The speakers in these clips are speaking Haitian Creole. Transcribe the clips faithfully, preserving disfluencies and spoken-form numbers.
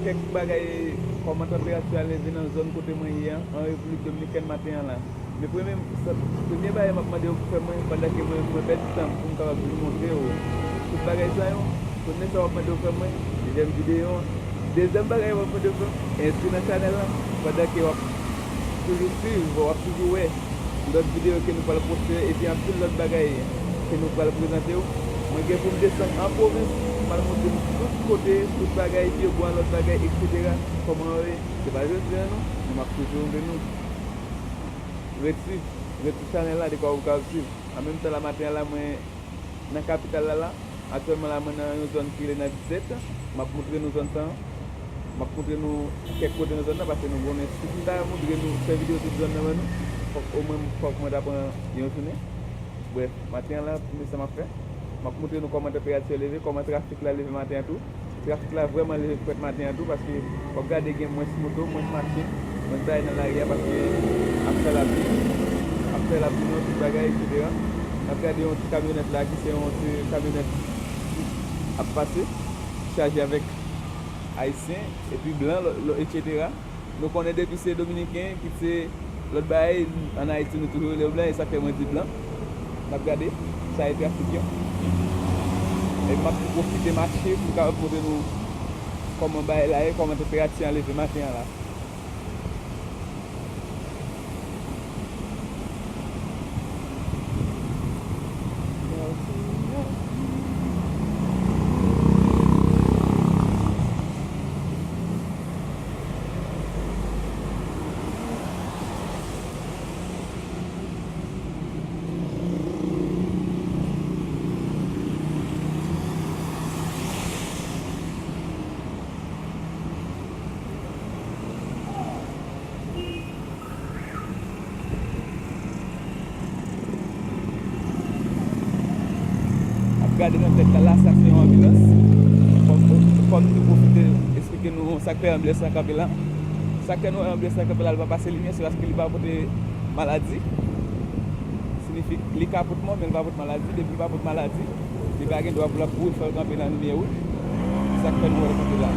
kèk bagay, kòman tanperati a leve nan zòn kote mwen ye an, an Repiblik Dominikèn maten an la. Men premye, sa, premye bagay m ap mande yo pou fè mwen, pandan ke mwen, mwen pèdi tan pou m kapab vin montre yo tout bagay sa yo, premye sa w ap mande yo fè mwen, dezyèm videyo an. Dezyèm bagay w ap mande yo fè mwen, enskri nan chanèl la, pandan ke w ap toujou swiv, w ap toujou wè lòt videyo ke nou pral poste, epi anpil lòt bagay ke nou pral prezante w. Mwen gen pou m desann an pwovens, m al montre nou tout kote, tout bagay, pyebwa, lòt bagay, etsetera. Kòman yo ye? Se pa jodi a non, men m ap toujou montre nou. Ret swiv, ret sou chanèl la, dekwa ou ka swiv. An menm tan la, maten an la, mwen nan kapital la la. Aktyèlman la, mwen nan yon zòn ki rele nan disèt. M ap montre nou zòn sa an. M ap montre nou kèk kote nan zòn nan, paske nou konnen si m ta montre nou, fè videyo tout zòn nan ban nou, fòk omwen, fòk mwen ta pran yon jounen. Brèf, maten an la, premye sa m ap fè, m ap montre nou kòman tanperati a leve, kòman trafik la leve maten an tou. Trafik la vrèman leve frèt maten an tou, paske w ap gade gen mwens moto, mwens machin, mwens bagay nan lari a, paske ap fè lapli, ap fè lapli non, tout bagay, etsetera. N ap gade yon ti kamyonèt la ki se yon ti kamyonèt ap pase, chaje avèk Ayisyen, epi blan, lò, lò, etsetera. Nou konnen depi se Dominiken, kit se lòt bagay, ann Ayiti nou toujou rele yo blan, e sa k fè mwen di blan. N ap gade, sa e trafik yo. E m ap tou pwofite mache pou m kapab montre nou kòman bagay la ye, kòman tanperati an leve maten an la. Ap gade nan tèt la, la, sa se yon anbilans. Fò m, fò m tou pwofite eksplike nou sa k fè anbilans la kanpe la. Sa k fè nou wè anbilans la kanpe la, li pa pase limyè, se paske li pa pote maladi. Siyifi, li ka pot mò, men li pa pot maladi. Depi li pa pot maladi, li pa gen dwa pou l ap kouri, fò l kanpe nan limyè wouj. Se sa k fè nou wè l kanpe la.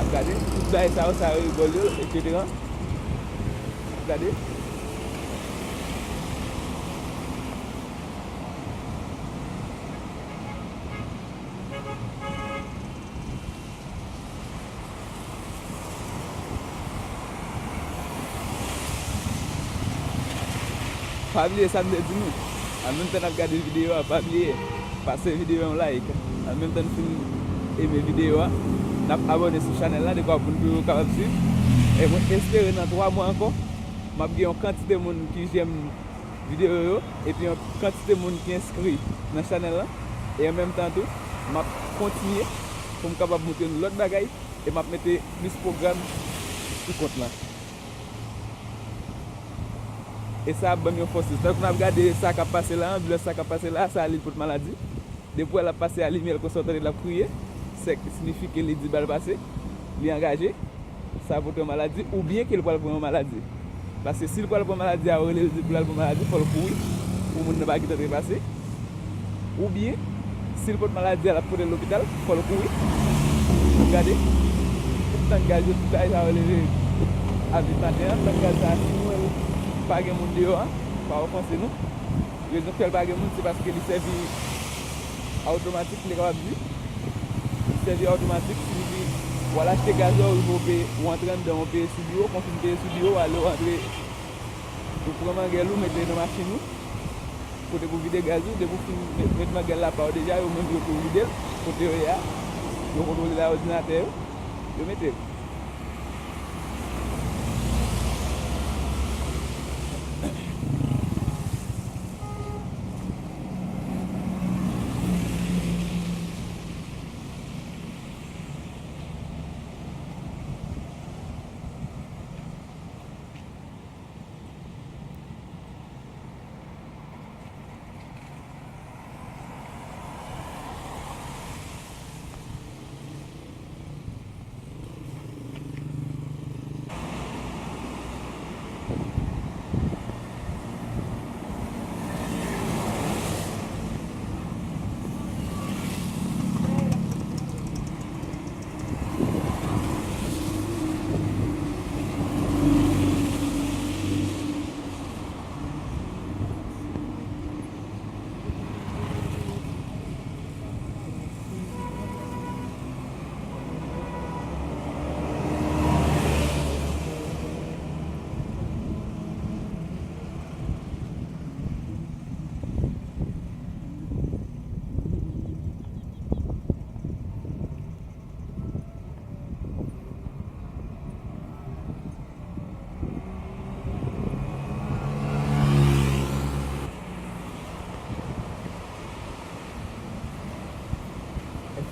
Ap gade, tout bagay sa yo, sa yo rigòl yo, etsetera. Ap gade. Pa bliye sa m te di nou. An menm tan n ap gade videyo a, pa bliye pase videyo a yon like. An menm tan n fin eme videyo a, n ap abòne sou chanèl la, dekwa pou n toujou kapab swiv. E mwen espere nan twa mwa ankò, m ap gen yon kantite moun ki jèm videyo yo, epi yon kantite moun ki enskri nan chanèl la. E an menm tan tou, m ap kontinye pou m kapab montre nou lòt bagay, e m ap mete plis pwogram sou kont lan. E sa ap ban m yon fòs. Tankou n ap gade sa k ap pase la, anbilans sa k ap pase la, sa li pot maladi. Depi w wè l ap pase a limyè l konsa, w tande l ap kriye, sèk siyifi ke li di ba l pase, li angaje, sa pote yon maladi, oubyen ke l pral pran yon maladi. Paske si l pral pran maladi a, yo rele l di pou l al pran maladi, fò l kouri pou moun nan pa kite l trepase. Oubyen, si l pot maladi a, l ap pote l lopital, fò l kouri. Gade, tout tank gaz yo, tout bagay sa yo leve a vit maten an. Tank gaz sa a, si nou wè l pa gen moun deyò a, pa ofanse nou. Rezon k fè l pa gen moun, se paske li sèvi a otomatik, m te kapab di. Li sèvi a otomatik, siyifi w al achte gaz la, ou rive yon peye, ou antre anndan, yon peye sou biwo, kon w fin peye sou biwo, w ale w antre, ou pran mangèl ou, mete nan machin ou, kote pou vide gaz ou, depi w fin met, met mangèl la pa w deja, yo menm yo tou vide l, kote yo ye a, yo kontwole la, òdinatè yo, yo mete l.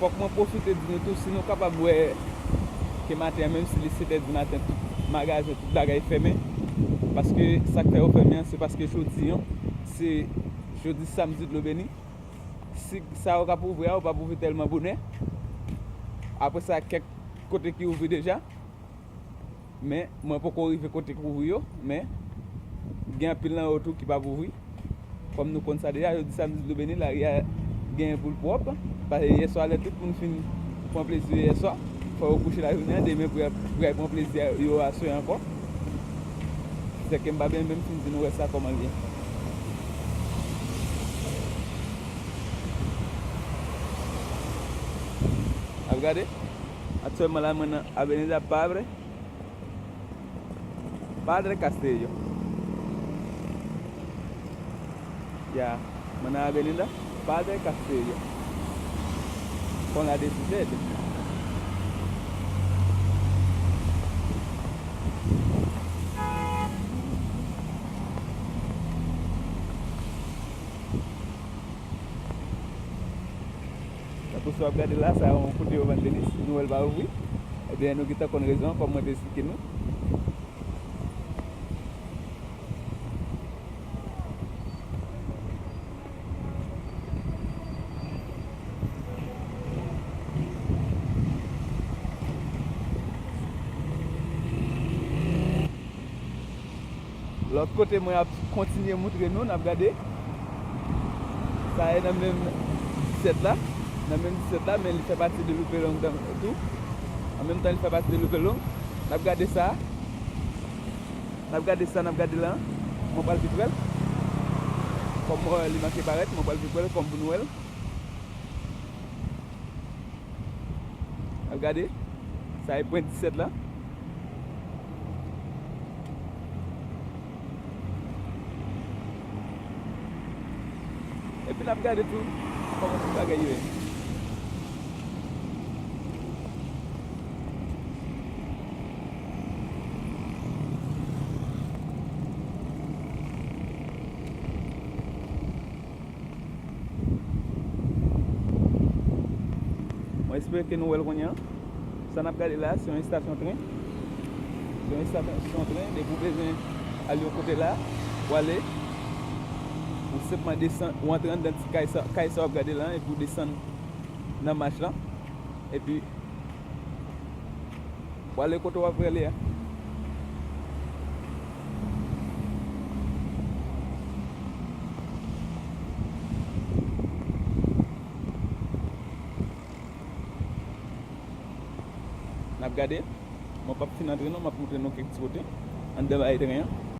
Fòk mwen pwofite di nou tou, si nou kapab wè ke maten an, menm si li sèt è di maten, tout magazen, tout bagay fèmen. Paske sa k fè yo fèmen an, se paske jodi an, se jodi samdi dlo beni. Si sa yo k ap ouvri a, yo p ap ouvri tèlman bonè. Apre sa, kèk kote ki ouvri deja. Men, mwen poko rive kote k ouvri yo, men gen anpil nan yo tou ki p ap ouvri. Kòm nou konn sa deja, jodi samdi dlo beni, lari a genyen pou l pwòp. Paske yèswa, lè tout moun fin pran plezi yo yèswa, fò yo kouche lajounen an, demen pou y al, pou y al pran plezi yo aswè ankò. Sèke m pa byen menm fin di nou wè sa kòman l ye. Ap gade? Aktyèlman la, mwen nan Avenida Padre, Padre Castillo. Ya, mwen nan Avenida Padre Castillo. Con la disisèt. Tankou sa w ap gade la, sa yon kote yo vann tenis, nou wè l pa ouvri. Ebyen, nou gentan konn rezon an, kòm mwen te esplike nou. Lòt kote, mwen ap kontinye moutre nou, n ap gade. Sa e nan menm disèt la, nan menm disèt la, men li fè pati de Loupelong tou. An menm tan, li fè pati de Loupelong. N ap gade sa. N ap gade sa, n ap gade la. Mwen pral vit wè l. Kòm, euh, li manke parèt, mwen pral vit wè l kòm pou nou wè l. Al gade. Sa e pwen disèt la. Epi n ap gade tou kòman tout bagay yo ye. Mwen espere ke nou wè l kounye a. Sa n ap gade la, se yon estasyon tren. Se yon estasyon tren. Depi w bezwen al yon kote la, w ale. Ou senpman desann, ou antre anndan ti kay sa, kay sa w ap gade la, epi w desann nan mach lan. Epi, w ale kote w ap prale a. N ap gade. Mwen p ap fin antre non, m ap moutre nou kèk ti kote anndan bay tren an.